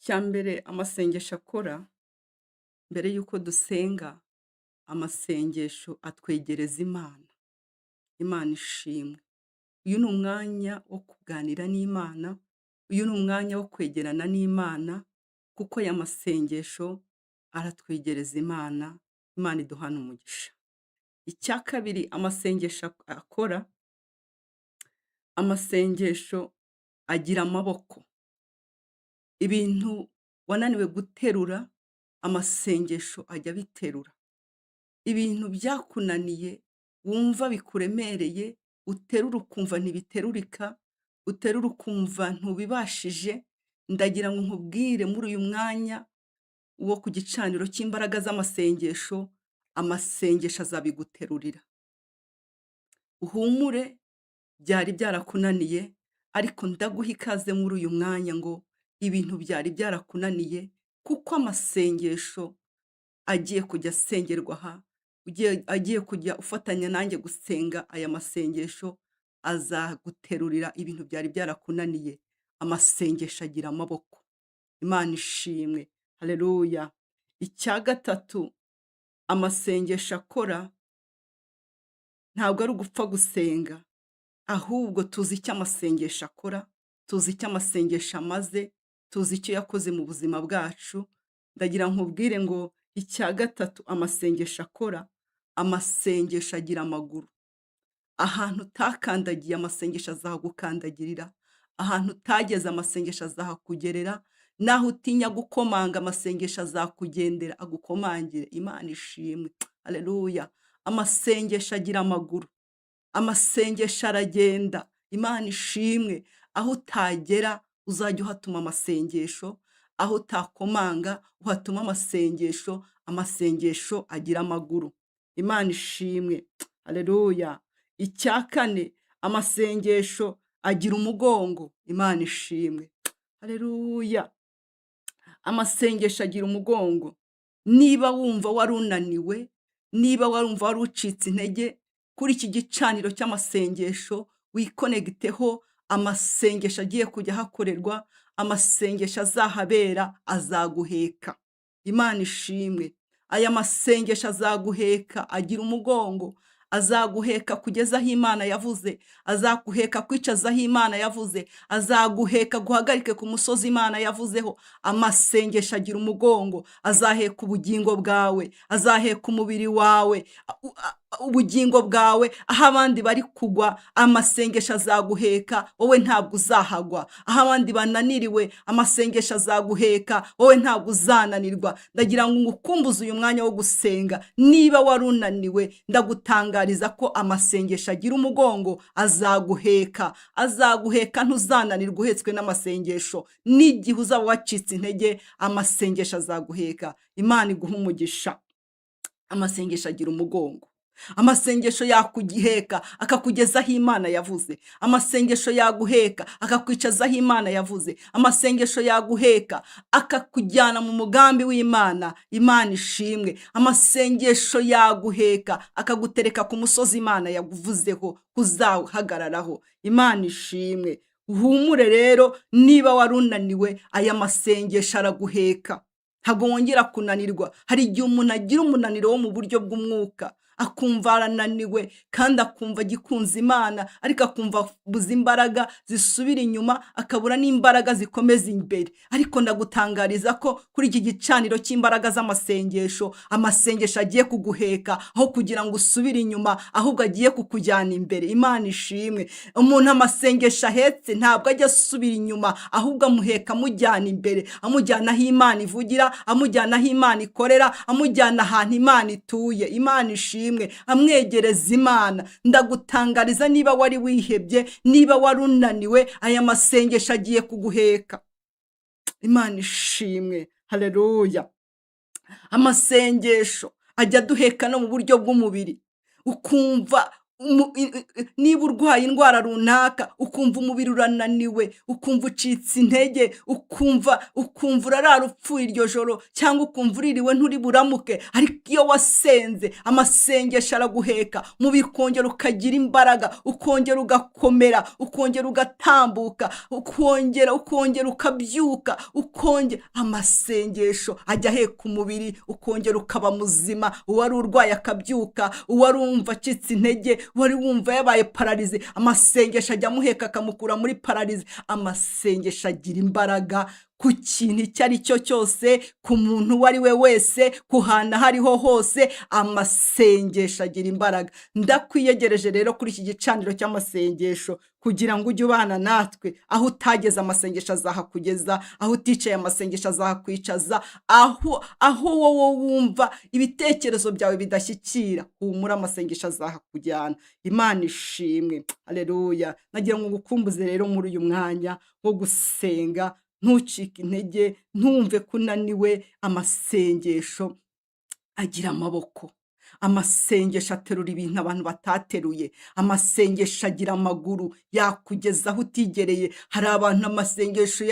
Icya mbere amasengesho akora, mbere y'uko dusenga, amasengesho atwegereza Imana. Imana ishimwe. Uyu ni umwanya wo kuganira n'Imana, uyu ni umwanya wo kwegerana n'Imana, kuko aya masengesho aratwegereza Imana, Imana iduhana umugisha. Icya kabiri amasengesho akora, amasengesho agira amaboko. Ibintu wananiwe guterura, amasengesho ajya abiterura. Ibintu byakunaniye wumva bikuremereye, uterura ukumva ntibiterurika, uterura ukumva ntubibashije, ndagira ngo nkubwire muri uyu mwanya wo ku gicaniro cy'imbaraga z'amasengesho, amasengesho azabiguterurira. Uhumure, byari byarakunaniye, ariko ndaguha ikaze muri uyu mwanya ngo ibintu byari byarakunaniye, kuko amasengesho agiye kujya asengerwa aha, agiye kujya ufatanya nanjye gusenga aya masengesho, azaguterurira ibintu byari byarakunaniye. Amasengesho agira amaboko. Imana ishimwe. Haleluya. Icya gatatu amasengesho akora, ntabwo ari ugupfa gusenga, ahubwo tuzi icyo amasengesho akora, tuzi icyo amasengesho amaze, tuzi icyo yakoze mu buzima bwacu. Ndagira nkubwire ngo icya gatatu amasengesho akora, amasengesho agira amaguru. Ahantu utakandagiye, amasengesho azahagukandagirira, ahantu utageze, amasengesho azahakugerera, naho utinya gukomanga, amasengesho azakugendera agukomangire. Imana ishimwe. Haleluya. Amasengesho agira amaguru. Amasengesho aragenda. Imana ishimwe. Aho utagera uzajya uhatuma amasengesho, aho utakomanga uhatuma amasengesho, amasengesho agira amaguru. Imana ishimwe. Haleluya. Icya kane, amasengesho agira umugongo. Imana ishimwe. Haleluya. Amasengesho agira umugongo. Niba wumva wari unaniwe, niba warumva wari ucitse intege, kuri iki gicaniro cy'amasengesho wikonegiteho, amasengesho agiye kujya ahakorerwa, amasengesho azahabera azaguheka. Imana ishimwe. Aya masengesho azaguheka, agira umugongo, azaguheka kugeza aho Imana yavuze, azaguheka kwicaza aho Imana yavuze, azaguheka guhagarike ku musozi Imana yavuzeho. Amasengesho agira umugongo, azaheka ubugingo bwawe, azaheka umubiri wawe, ubugingo bwawe. Aho abandi bari kugwa, amasengesho azaguheka, wowe ntabwo uzahagwa. Aho abandi bananiriwe, amasengesho azaguheka, wowe ntabwo uzananirwa. Ndagira ngo ngukumbuze uyu mwanya wo gusenga. Niba wari unaniwe, ndagutangariza ko amasengesho agira umugongo, azaguheka, azaguheka, ntuzananirwa uhetswe n'amasengesho. N'igihe uzaba wacitse intege, amasengesho azaguheka. Imana iguha umugisha. Amasengesho agira umugongo. Amasengesho yakugiheka akakugeza aho Imana yavuze. Amasengesho yaguheka akakwicaza aho Imana yavuze. Amasengesho yaguheka akakujyana mu mugambi w'Imana. Imana ishimwe. Amasengesho yaguheka akagutereka ku musozi Imana yaguvuzeho kuzahagararaho. Imana ishimwe. Uhumure rero, niba wari unaniwe, aya masengesho araguheka, ntabwo wongera kunanirwa. Hari igihe umuntu agira umunaniro wo mu buryo bw'umwuka, akumva arananiwe kandi akumva agikunze Imana, ariko akumva abuze imbaraga zisubira inyuma, akabura n'imbaraga zikomeza imbere. Ariko ndagutangariza ko kuri iki gicaniro cy'imbaraga z'amasengesho, amasengesho agiye kuguheka, aho kugira ngo usubire inyuma, ahubwo agiye kukujyana imbere. Imana ishimwe. Umuntu amasengesho ahetse ntabwo ajya asubira inyuma, ahubwo amuheka amujyana imbere, amujyana aho Imana ivugira, amujyana aho Imana ikorera, amujyana ahantu Imana ituye. Imana ishimwe. Amwegereza Imana. Ndagutangariza, niba wari wihebye, niba wari unaniwe, aya masengesho agiye kuguheka. Imana ishimwe. Haleluya. Amasengesho ajya aduheka no mu buryo bw'umubiri, ukumva Umu i i i niba urwaye indwara runaka, ukumva umubiri urananiwe, ukumva ucitse intege, ukumva urarara upfuye iryo joro, cyangwa ukumva uririwe nturi buramuke, ariko iyo wasenze, amasengesho araguheka, umubiri ukongera ukagira imbaraga, ukongera ugakomera, ukongera ugatambuka, ukongera ukabyuka, ukongera amasengesho ajya aheka umubiri, ukongera ukaba muzima, uwari urwaye akabyuka, uwari wumva acitse intege, wari wumva yabaye paralysé, amasengesho ajya amuheka akamukura muri paralysie. Amasengesho agira imbaraga ku kintu icyo ari cyo cyose, ku muntu uwo ari we wese, ku hantu aho ariho hose, amasengesho agira imbaraga. Ndakwiyegereje rero kuri iki gicaniro cy'amasengesho kugira ngo ujye ubana natwe, aho utageze amasengesho azahakugeza, aho uticaye amasengesho azahakwicaza, aho wowe wumva ibitekerezo byawe bidashyikira, humura, amasengesho azahakujyana. Imana ishimwe, haleluya. Nagira ngo ngukumbuze rero muri uyu mwanya wo gusenga, ntucike intege, ntumve ko unaniwe, amasengesho agira amaboko. Amasengesho aterura ibintu abantu batateruye. Amasengesho agira amaguru, yakugeza aho utigereye. Hari abantu amasengesho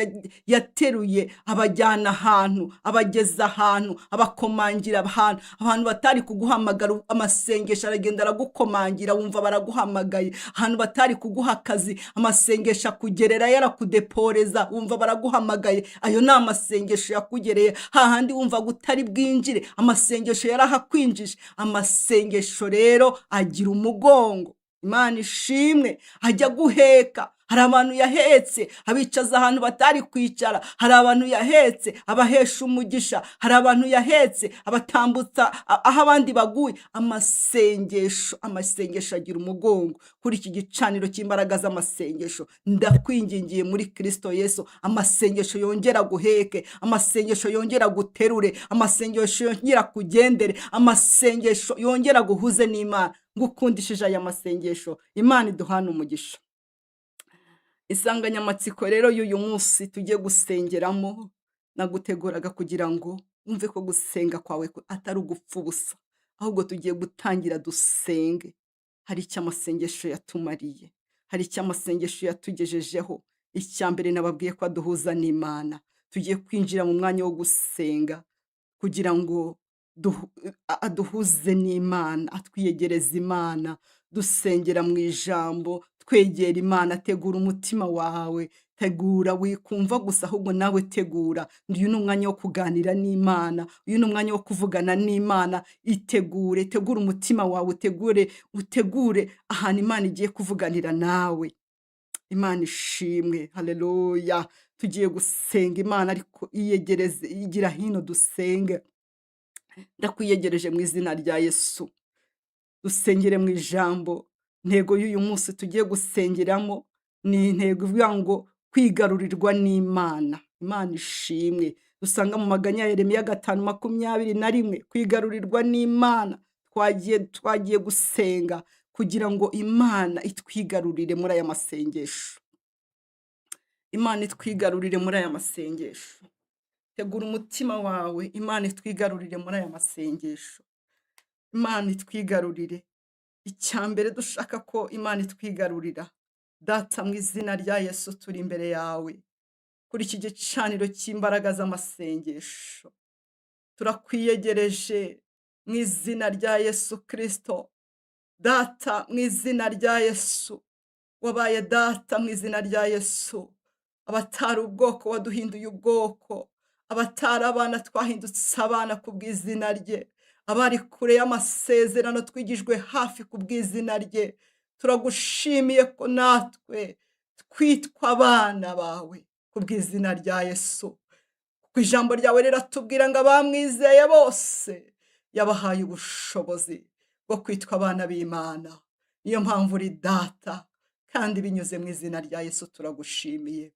yateruye, abajyana ahantu, abageza ahantu, abakomangira ahantu. Abantu batari kuguhamagara, amasengesho aragenda aragukomangira, wumva baraguhamagaye. Ahantu batari kuguha akazi, amasengesho akugererayo arakudeporeza, wumva baraguhamagaye. Ayo ni amasengesho yakugereye. Hahandi wumvaga utari bwinjire, amasengesho yarahakwinjije. Amasengesho rero agira umugongo. Imana ishimwe, ajya guheka. Hari abantu yahetse abicaza ahantu batari kwicara, hari abantu yahetse abahesha umugisha, hari abantu yahetse abatambutsa aho abandi baguye. Amasengesho agira umugongo. Kuri iki gicaniro cy'imbaraga z'amasengesho, ndakwingingiye muri Kristo Yesu, amasengesho yongera guheke, amasengesho yongera guterure, amasengesho yongera kugendere, amasengesho yongera guhuze n'Imana. Ngukundishije aya masengesho, Imana iduhane umugisha. Insanganyamatsiko rero y'uyu munsi tugiye gusengeramo, naguteguraga kugira ngo wumve ko gusenga kwawe atari ugupfa ubusa, ahubwo tugiye gutangira dusenge. Hari icyo amasengesho yatumariye, hari icyo amasengesho yatugejejeho. Icya mbere nababwiye ko aduhuza n'Imana. Tugiye kwinjira mu mwanya wo gusenga kugira ngo aduhuze n'Imana, atwiyegereze Imana, dusengera mu ijambo, twegera Imana. Tegura umutima wawe, tegura, wikumva gusa, ahubwo nawe tegura. Uyu ni umwanya wo kuganira n'Imana, uyu ni umwanya wo kuvugana n'Imana. Itegure, tegura umutima wawe, utegure ahantu Imana igiye kuvuganira nawe. Imana ishimwe, haleluya. Tugiye gusenga Imana, ariko iyegereze, igira hino dusenge. Ndakwiyegereje mu izina rya Yesu. Dusengere mu ijambo. Intego y'uyu munsi tugiye gusengeramo ni intego ivuga ngo kwigarurirwa n'Imana. Imana ishimwe. Dusanga mu Maganya ya Yeremiya 5:21, kwigarurirwa n'Imana. Twagiye gusenga kugira ngo Imana itwigarurire muri aya masengesho. Imana itwigarurire muri aya masengesho. Tegura umutima wawe, Imana itwigarurire muri aya masengesho. Imana itwigarurire. Icya mbere dushaka ko Imana itwigarurira. Data, mu izina rya Yesu, turi imbere yawe kuri iki gicaniro cy'imbaraga z'amasengesho. Turakwiyegereje mu izina rya Yesu Kristo. Data, mu izina rya Yesu, wabaye data mu izina rya Yesu. Abatari ubwoko waduhinduye ubwoko, abatari abana twahindutse abana ku bw'izina rye, abari kure y'amasezerano twigijwe hafi ku bw'izina rye. Turagushimiye ko natwe twitwa abana bawe ku bw'izina rya Yesu. Kuko ijambo ryawe riratubwira ngo abamwizeye bose yabahaye ubushobozi bwo kwitwa abana b'Imana. Niyo mpamvu uri data, kandi binyuze mu izina rya Yesu turagushimiye.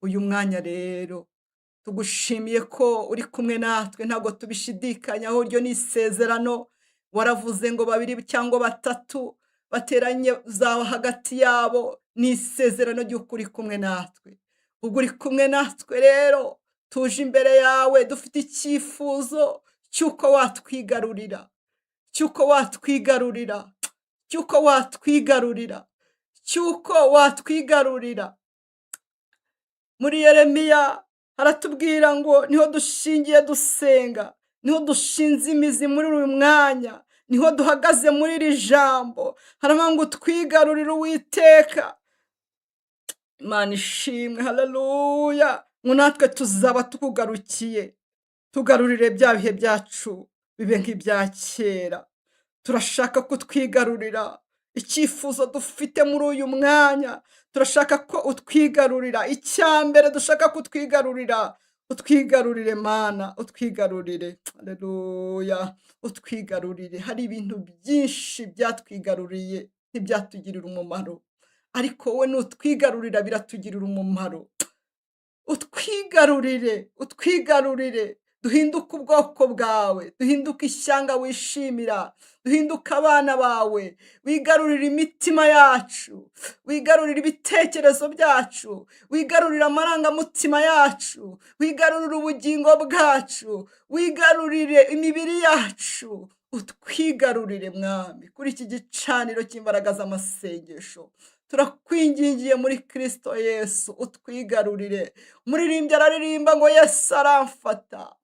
Uyu mwanya rero tugushimiye ko uri kumwe natwe, ntabwo tubishidikanyaho, iryo ni isezerano. Waravuze ngo babiri cyangwa batatu bateranye uzaba hagati yabo, ni isezerano ry'uko uri kumwe natwe. Ubwo uri kumwe natwe rero, tuje imbere yawe dufite icyifuzo cy'uko watwigarurira, cy'uko watwigarurira, cy'uko watwigarurira, cy'uko watwigarurira. Muri Yeremiya haratubwira ngo niho dushingiye dusenga, niho dushinze imizi muri uyu mwanya, niho duhagaze muri iri jambo. Haravuga ngo twigarurire Uwiteka. Imana ishimwe, haleluya! Ngo natwe tuzaba tukugarukiye, tugarurire bya bihe byacu bibe nk'ibya kera. Turashaka kutwigarurira. Icyifuzo dufite muri uyu mwanya, turashaka ko utwigarurira. Icya mbere dushaka kutwigarurira, utwigarurire Mana, utwigarurire. Haleluya, utwigarurire. Hari ibintu byinshi byatwigaruriye ntibyatugirira umumaro, ariko wowe nutwigarurira biratugirira umumaro. Utwigarurire, utwigarurire, duhinduke ubwoko bwawe, duhinduke ishyanga wishimira, duhinduke abana bawe, wigarurire imitima yacu, wigarurire ibitekerezo byacu, wigarurire amarangamutima yacu, wigarurire ubugingo bwacu, wigarurire imibiri yacu, utwigarurire Mwami, kuri iki gicaniro cy'imbaraga z'amasengesho. Turakwingingiye muri Kristo Yesu, utwigarurire. Umuririmbyi araririmba ngo Yesu aramfata,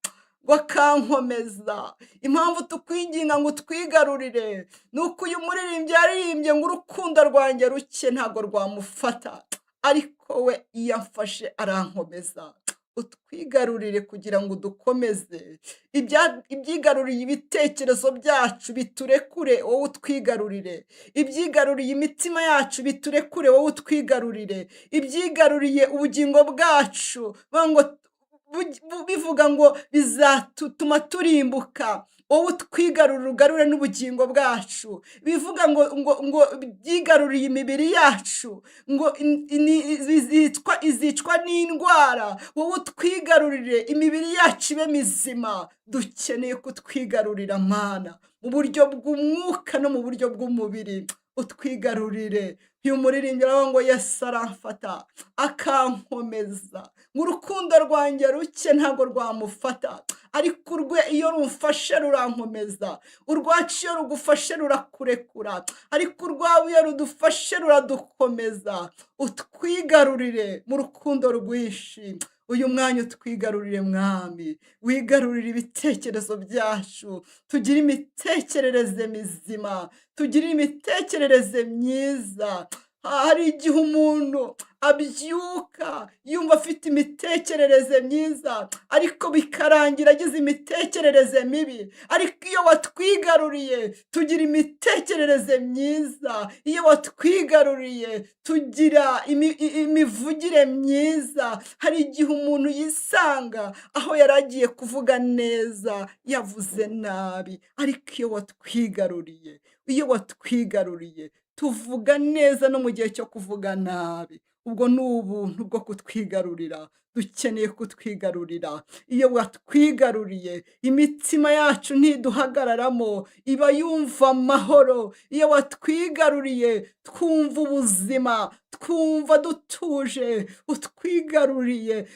ngo akankomeza. Impamvu tukwinginga ngo utwigarurire, ni uko uyu muririmbyi yaririmbye ngo urukundo rwanjye ruke ntabwo rwamufata, ariko we iyo amfashe arankomeza. Utwigarurire kugira ngo udukomeze. Ibyigaruriye ibitekerezo byacu biturekure, wowe utwigarurire. Ibyigaruriye imitima yacu biturekure, wowe utwigarurire. Ibyigaruriye ubugingo bwacu, ngo bivuga ngo bizatuma turimbuka, wowe utwigarurire ugarure n'ubugingo bwacu. Bivuga ngo byigaruriye imibiri yacu, ngo izicwa n'indwara, wowe utwigarurire imibiri yacu ibe mizima. Dukeneye kutwigarurira Mana, mu buryo bw'umwuka no mu buryo bw'umubiri, utwigarurire. Uyu muririmbyi aravuga ngo Yesu aramfata akankomeza, ngo urukundo rwanjye ruke ntabwo rwamufata, ariko urwe iyo rumfashe rurankomeza. Urwacu iyo rugufashe rurakurekura, ariko urwawe iyo rudufashe ruradukomeza. Utwigarurire mu rukundo rwinshi. Uyu mwanya utwigarurire Mwami, wigarurire ibitekerezo byacu, tugire imitekerereze mizima, tugire imitekerereze myiza. Hari igihe umuntu abyuka yumva afite imitekerereze myiza, ariko bikarangira agize imitekerereze mibi. Ariko iyo watwigaruriye tugira imitekerereze myiza, iyo watwigaruriye tugira imivugire myiza. Hari igihe umuntu yisanga aho yari agiye kuvuga neza yavuze nabi, ariko iyo watwigaruriye, iyo watwigaruriye tuvuga neza no mu gihe cyo kuvuga nabi. Ubwo ni ubuntu bwo kutwigarurira, dukeneye kutwigarurira. Iyo watwigaruriye imitima yacu ntiduhagararamo, iba yumva amahoro. Iyo watwigaruriye twumva ubuzima, twumva dutuje, utwigaruriye.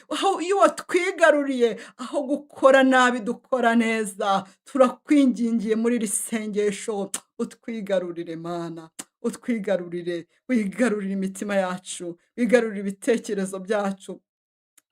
Iyo watwigaruriye aho gukora nabi dukora neza. Turakwingingiye muri iri sengesho, utwigarurire Mana, utwigarurire, wigarurire imitima yacu, wigarurire ibitekerezo byacu,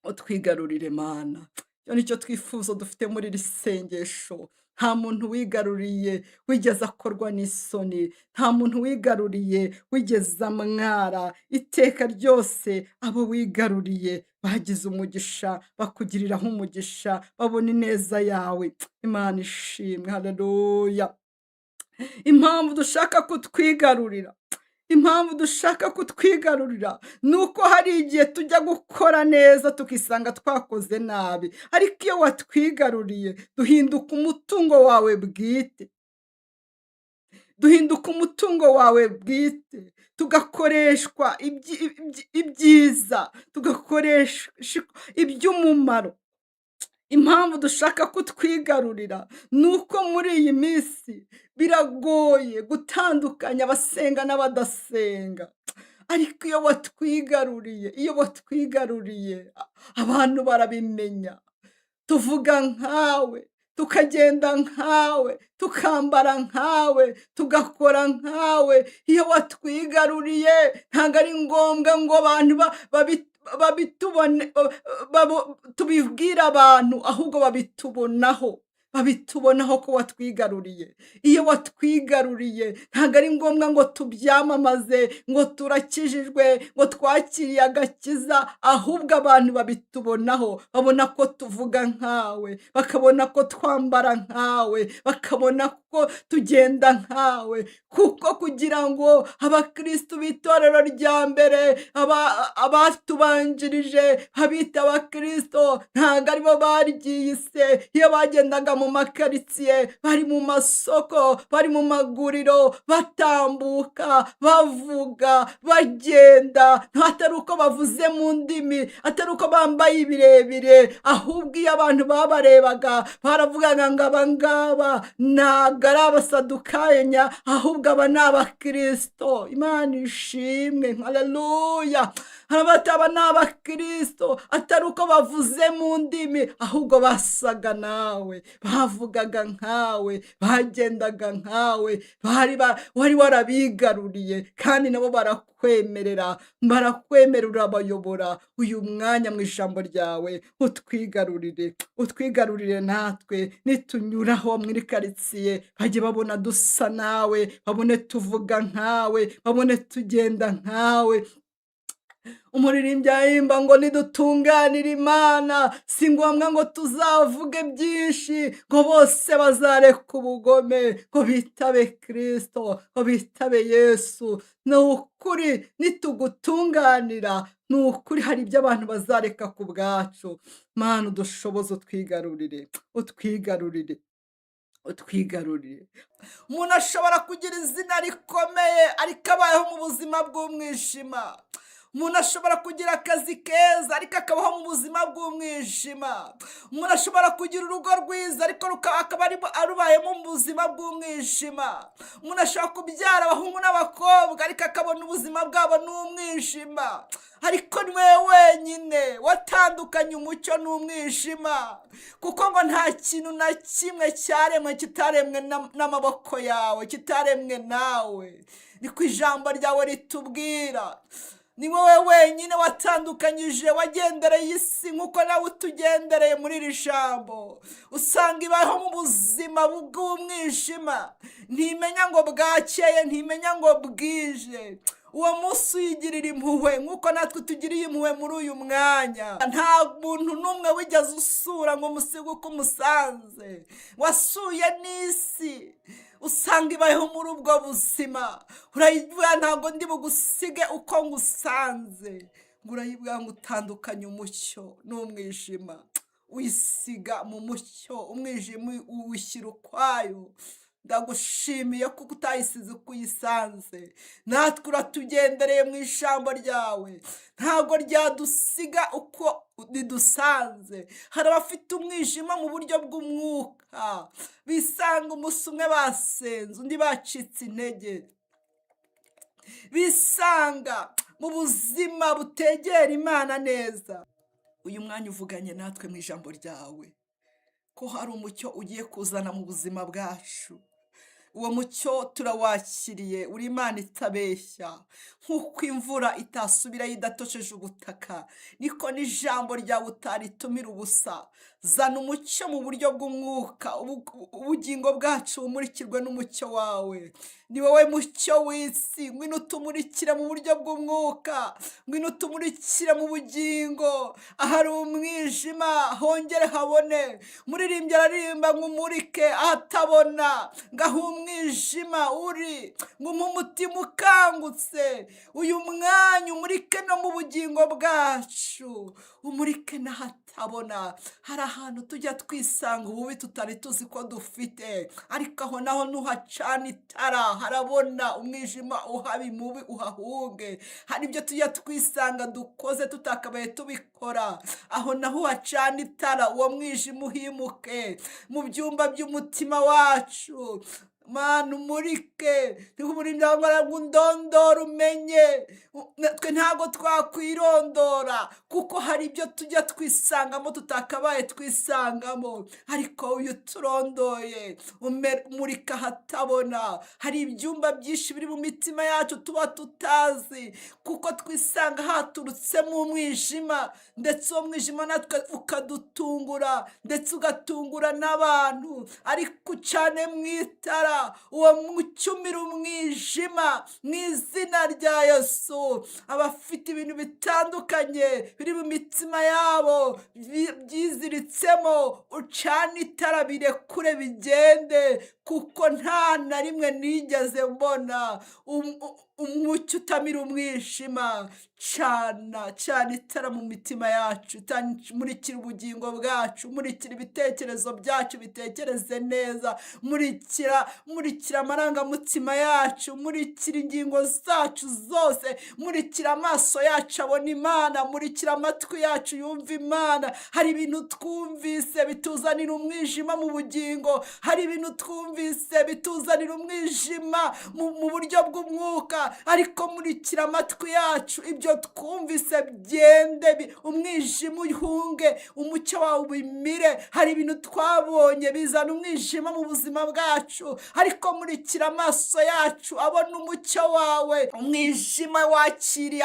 utwigarurire Mana. Icyo ni cyo twifuza dufite muri iri sengesho. Nta muntu wigaruriye wigeze akorwa n'isoni, nta muntu wigaruriye wigeze amwara. Iteka ryose abo wigaruriye bagize umugisha, bakugiriraho umugisha, babona ineza yawe. Imana ishimwe, haleluya. Impamvu dushaka kutwigarurira, impamvu dushaka kutwigarurira ni uko hari igihe tujya gukora neza tukisanga twakoze nabi, ariko iyo watwigaruriye duhinduka umutungo wawe bwite, duhinduka umutungo wawe bwite, tugakoreshwa ibyiza, tugakoresha iby'umumaro. Impamvu dushaka kutwigarurira ni uko muri iyi minsi biragoye gutandukanya abasenga n'abadasenga, ariko iyo watwigaruriye, iyo watwigaruriye abantu barabimenya. Tuvuga nkawe, tukagenda nkawe, tukambara nkawe, tugakora nkawe. Iyo watwigaruriye ntabwo ari ngombwa ngo abantu babitubone, tubibwire abantu, ahubwo babitubonaho, babitubonaho ko watwigaruriye. Iyo watwigaruriye ntabwo ari ngombwa ngo tubyamamaze ngo turakijijwe, ngo twakiriye agakiza, ahubwo abantu babitubonaho, babona ko tuvuga nkawe, bakabona ko twambara nkawe, bakabona ko tugenda nkawe. Kuko kugira ngo abakristu b'itorero rya mbere, abatubanjirije abita abakristo, ntabwo aribo baryiyise. Iyo bagendaga mu makaritsiye, bari mu masoko, bari mu maguriro, batambuka, bavuga, bagenda, atari uko bavuze mu ndimi, atari uko bambaye ibirebire, ahubwo iyo abantu babarebaga baravugaga ngo aba ngaba ntabwo ari abasadukaya, ahubwo aba ni abakristo. Imana ishimwe, haleluya. Harabati aba ni abakristo, atari uko bavuze mu ndimi, ahubwo basaga nawe, bavugaga nkawe, bagendaga nkawe, wari warabigaruriye, kandi nabo barakwemerera, barakwemera, urabayobora. Uyu mwanya mu ijambo ryawe utwigarurire, utwigarurire natwe. Nitunyuraho muri karitsiye bajye babona dusa nawe, babone tuvuga nkawe, babone tugenda nkawe. Umuririmbyi aririmba ngo nidutunganire Imana, si ngombwa ngo tuzavuge byinshi, ngo bose bazareka ubugome, ngo bitabe Kristo, ngo bitabe Yesu. Ni ukuri nitugutunganira, ni ukuri hari ibyo abantu bazareka ku bwacu. Mana, udushoboze, utwigarurire, utwigarurire, utwigarurire. Umuntu ashobora kugira izina rikomeye ariko abayeho mu buzima bw'umwijima. Umuntu ashobora kugira akazi keza ariko akabaho mu buzima bw'umwijima. Umuntu ashobora kugira urugo rwiza ariko akaba arubayemo mu buzima bw'umwijima. Umuntu ashobora kubyara abahungu n'abakobwa ariko akabona ubuzima bwabo n'umwijima. Ariko ni wowe wenyine watandukanye umucyo n'umwijima, kuko ngo nta kintu na kimwe cyaremwe kitaremwe n'amaboko yawe, kitaremwe nawe. Niko ijambo ryawe ritubwira. Ni wowe wenyine watandukanyije, wagendereye isi nk'uko nawe utugendereye muri iri jambo. Usanga ibaho mu buzima bw'umwijima, ntimenya ngo bwakeye, ntimenya ngo bwije. Uwo munsi uyigirira impuhwe nk'uko natwe tugiriye impuhwe muri uyu mwanya. Nta muntu n'umwe wigeze usura ngo umusige uko umusanze, wasuye n'isi usanga ibayeho muri ubwo buzima. Urayibwira, ntabwo ndi bugusige uko ngusanze. Ngo urayibwira ngo utandukanye umucyo n'umwijima, wisiga mu mucyo, umwijima uwushyira ukwayo. Ndagushimiye kuko utayisize uko uyisanze. Natwe uratugendereye mu ijambo ryawe, ntabwo ryadusiga uko ridusanze. Hari abafite umwijima mu buryo bw'umwuka, bisanga umunsi umwe basenze, undi bacitse intege, bisanga mu buzima butegera Imana neza. Uyu mwanya uvuganye natwe mu ijambo ryawe ko hari umucyo ugiye kuzana mu buzima bwacu. Uwo mucyo turawakiriye, uri Imana itabeshya. Nk'uko imvura itasubirayo idatosheje ubutaka, niko n'ijambo ryawe utaritumira ubusa. Zana umucyo mu buryo bw'umwuka, ubugingo bwacu bumurikirwe n'umucyo wawe. Ni wowe mucyo w'isi, ngwino utumurikire mu buryo bw'umwuka, ngwino utumurikire mu bugingo. Ahari umwijima hongere habone. Muririmbyi araririmba ngo umurike ahatabona, ngo aho umwijima uri, ngo umpe umutima ukangutse. Uyu mwanya umurike no mu bugingo bwacu, umurike n'ahatabona. Hari ahantu tujya twisanga ububi tutari tuzi ko dufite, ariko aho naho nuhacana itara harabona, umwijima uhabi mubi uhahunge. Hari ibyo tujya twisanga dukoze tutakabaye tubikora, aho naho uhacana itara, uwo mwijima uhimuke mu byumba by'umutima wacu. Mana, umurike. Ngo undondore umenye. Twe ntabwo twakwirondora, kuko hari ibyo tujya twisangamo tutakabaye twisangamo, ariko uyu turondoye umurika ahatabona. Hari ibyumba byinshi biri mu mitima yacu tuba tutazi, kuko twisanga haturutsemo umwijima, ndetse uwo mwijima natwe ukadutungura, ndetse ugatungura n'abantu. Ariko ucane mu itara, uwo mucyo umira umwijima mu izina rya Yesu. Abafite ibintu bitandukanye biri mu mitima yabo byiziritsemo, ucane itara birekure bigende, kuko nta na rimwe nigeze mbona umucyo utamira umwijima. Cana, cana itara mu mitima yacu, murikira ubugingo bwacu, murikira ibitekerezo byacu bitekereze neza, murikira, murikira amarangamutima yacu, murikira ingingo zacu zose, murikira amaso yacu abona Imana, murikira amatwi yacu yumva Imana. Hari ibintu twumvise bituzanira umwijima mu bugingo, hari ibintu twumvise bituzanira umwijima mu buryo bw'umwuka, ariko murikira amatwi yacu, ibyo twumvise byende, umwijima uhunge, umucyo wawe ubimire. Hari ibintu twabonye bizana umwijima mu buzima bwacu, ariko murikira amaso yacu abona umucyo wawe. Umwijima wakiriye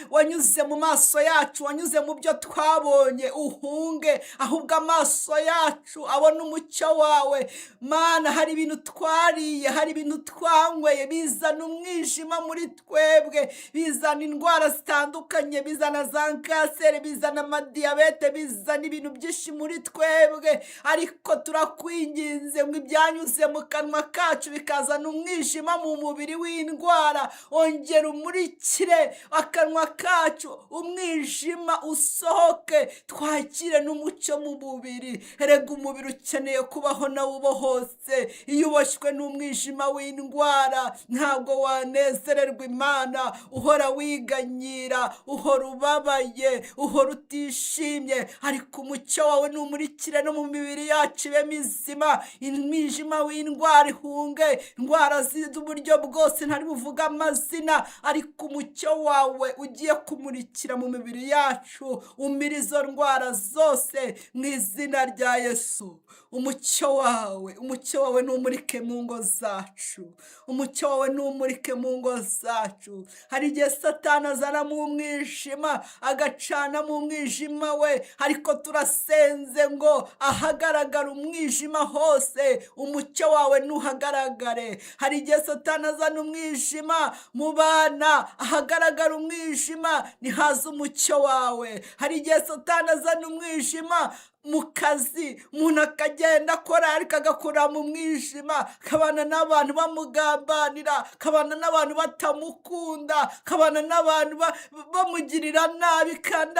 wanyuze mu maso yacu, wanyuze mu byo twabonye, uhunge, ahubwo amaso yacu abona umucyo wawe. Mana, hari ibintu twariye, hari ibintu twanyweye bizana umwijima muri twebwe, bizana indwara zitandukanye, bizana za kanseri, bizana amadiyabete, bizana ibintu byinshi muri twebwe. Ariko turakwinginze ngo ibyanyuze mu kanwa kacu bikazana umwijima mu mubiri w'indwara, ongera umurikire akanwa kacu, umwijima usohoke, twakire n'umucyo mu mubiri. Erega umubiri ukeneye kubaho nawe ubohotse. Iyo uboshywe n'umwijima w'indwara, ntabwo wanezererwa Imana. Uhora wiganyira, uhora ubabaye, uhora utishimye. Ariko umucyo wawe numurikire no mu mibiri yacu ibe mizima, umwijima w'indwara ihunge, indwara z'uburyo bwose ntari buvuge amazina, ariko umucyo wawe ugiye kumurikira mu mibiri yacu, umira izo ndwara zose mu izina rya Yesu. Umucyo wawe, umucyo wawe numurike mu ngo zacu, umucyo wawe numurike mu ngo zacu. Hari igihe Satani azana mu mwijima, agacana mu mwijima we, ariko turasenze ngo ahagaragara umwijima hose, umucyo wawe ntuhagaragare. Hari igihe Satani azana umwijima mu bana, ahagaragara umwijima ntihaze umucyo wawe. Hari igihe Satani azana umwijima mu kazi, umuntu akagenda akora ariko agakora mu mwijima, akabana n'abantu bamugambanira, akabana n'abantu batamukunda, akabana n'abantu bamugirira nabi kandi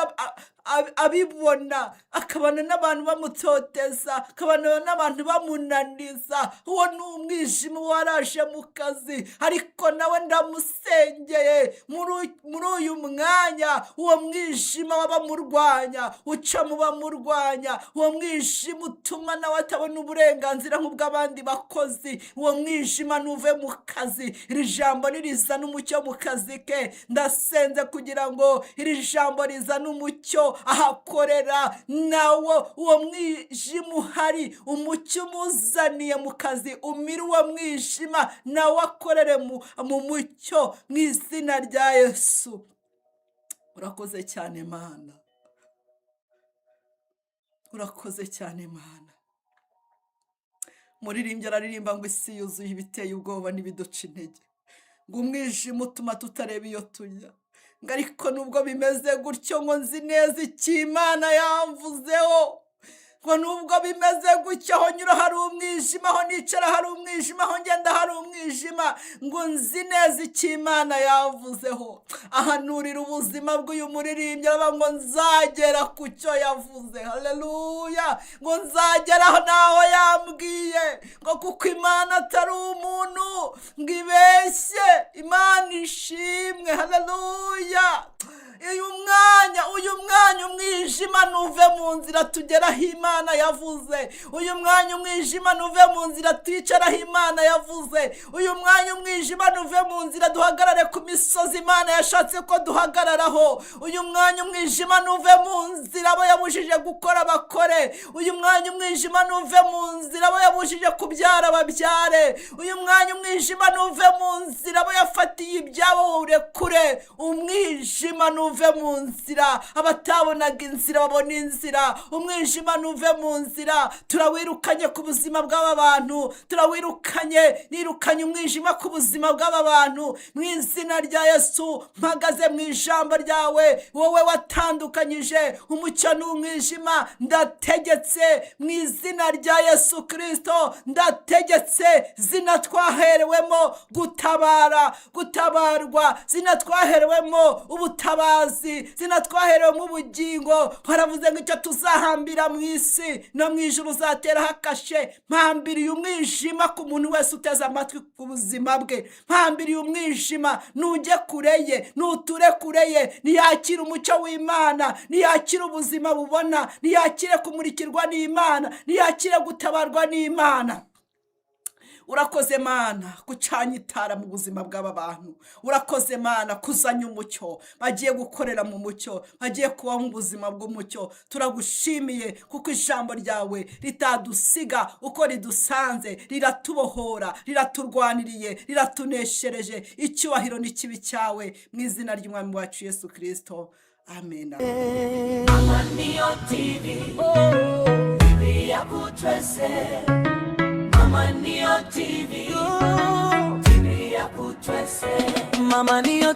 abibona, akabana n'abantu bamutoteza, akabana n'abantu bamunaniza. Uwo ni umwijima waraje mu kazi, ariko nawe ndamusengeye muri uyu mwanya, uwo mwijima w'abamurwanya uca mu bamurwanya, uwo mwijima utuma nawe atabona uburenganzira nk'ubw'abandi bakozi, uwo mwijima nuve mu kazi. Iri jambo nirizana umucyo mu kazi ke. Ndasenze kugira ngo iri jambo rizane umucyo ahakorera, nawo uwo mwijima uhari, umucyo umuzaniye mu kazi umire uwo mwijima, nawe akorere mu mucyo mu izina rya Yesu. Urakoze cyane Mana, urakoze cyane Mana. Muririmbyi araririmba ngo isi yuzuye ibiteye ubwoba n'ibiduca intege, ngo umwijima utuma tutareba iyo tujya, ngo ariko nubwo bimeze gutyo, ngo nzi neza icyo Imana yamvuzeho. Ngo nubwo bimeze gutyo, aho nyura hari umwijima, aho nicara hari umwijima, aho ngenda hari umwijima, ngo nzi neza icyo Imana yavuzeho. Ahanurira ubuzima bw'uyu muririmbyi, aravuga ngo nzagera ku cyo yavuze. Haleluya! Ngo nzagera n'aho yambwiye, ngo kuko Imana atari umuntu ngo ibeshye. Imana ishimwe. Haleluya! Uyu mwanya, uyu mwanya, umwijima nuve mu nzira, tugera aho Imana Imana yavuze. Uyu mwanya umwijima ntuve mu nzira, twicare aho Imana yavuze. Uyu mwanya umwijima ntuve mu nzira, duhagarare ku misozi Imana yashatse ko duhagararaho. Uyu mwanya umwijima ntuve mu nzira, abo yabujije gukora bakore. Uyu mwanya umwijima ntuve mu nzira, abo yabujije kubyara babyare. Uyu mwanya umwijima ntuve mu nzira, abo yafatiye ibyabo urekure. Umwijima ntuve mu nzira, abatabonaga inzira babona inzira. Umwijima ntuve mu nzira, turawirukanye ku buzima bw'aba bantu, turawirukanye. Nirukanye umwijima ku buzima bw'aba bantu mu izina rya Yesu. Mpagaze mu ijambo ryawe, wowe watandukanyije umucyo n'umwijima. Ndategetse mu izina rya Yesu Kirisito, ndategetse zina twaherewemo gutabara, gutabarwa, zina twaherewemo ubutabazi, zina twaherewemo ubugingo. Baravuze ngo icyo tuzahambira mu isi no mu ijuru uzateraho akashe. Mpambiriye umwijima ku muntu wese uteze amatwi ku buzima bwe. Mpambiriye umwijima, nujye kure ye, nuture kure ye. Ntiyakire umucyo w'Imana, ntiyakire ubuzima bubona, ntiyakire kumurikirwa n'Imana, ntiyakire gutabarwa n'Imana. Urakoze Mana gucanya itara mu buzima bw'aba bantu. Urakoze Mana kuzanya umucyo, bagiye gukorera mu mucyo, bagiye kubaho mu buzima bw'umucyo. Turagushimiye kuko ijambo ryawe ritadusiga uko ridusanze, riratubohora, riraturwaniriye, riratuneshereje. Icyubahiro n'ikibi cyawe mu izina ry'Umwami wacu Yesu Kirisito, amen. Mama Niyo TV, TV yakutwese. Mama Niyo TV, TV yakutwese. Mama Niyo.